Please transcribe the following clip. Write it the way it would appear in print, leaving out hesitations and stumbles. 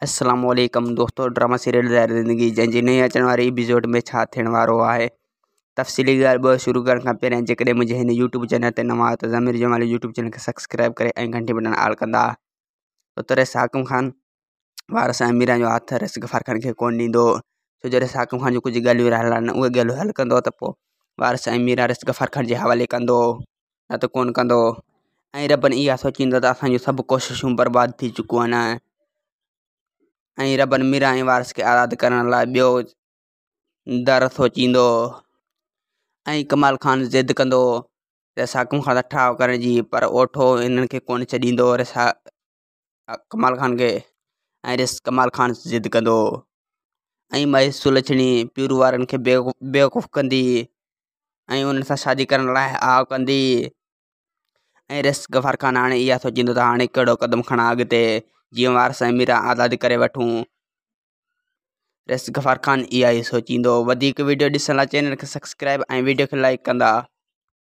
السلام عليڪم دوستو ڊراما سيريل زهر زندگي جنهن جي نئين اچڻ واري ايپيسوڊ ۾ ڇا ٿيڻ وارو آهي تفصيلي ڳالهه ٻولهه شروع ڪرڻ کان پهريان جيڪڏهن منهنجي هن يوٽيوب چينل تي نوان آهيو ته ضمير جمالي يوٽيوب چينل کي سبسڪرائب ڪري ۽ گهنٽي بٽڻ آل ڪندا ته رئيس حاڪم خان وارث ۽ ميران جو هٿ رئيس غفار خان کي ڪونه ڏيندو ڇو جو رئيس حاڪم خان جون ڪجهه ڳالهيون رهيل آهن اهي ڳالهيون حل ڪندو ته پوء وارث ۽ ميران رئيس غفار خان جي حوالي ڪندو نه ته ڪونه ڪندو ۽ ربن اها سوچيندو ته اسان جون سڀ ڪوششون برباد ٿي چڪيون آهن ۽ ربن ميران ۽ وارث کي آزاد ڪرڻ لاءِ ٻيو در سوچيندو ۽ ڪمال خان ضد ڪندو ته ساڪم خان سان ٺاهه ڪرڻ جي پر اوٺو هنن کي ڪونه ڇڏيندو ڪمال خان کي ۽ رس ڪمال خان ضد ڪندو ۽ مائي سلڇڻي پيرو وارن کي بيوقوف ڪندي ۽ انهن سان شادي ڪرڻ لاءِ ها ڪندي ۽ رس غفار خان هاڻي اها سوچيندو ته هاڻي ڪهڙو قدم کڻان اڳتي جيئن وارث ۽ ميرا آزاد ڪري وٺون رس غفار خان اها ئي سوچيندو وڌيڪ وڊيو ڏسڻ لاءِ چينل کي سبسڪرائب ۽ وڊيو کي لائڪ ڪندا.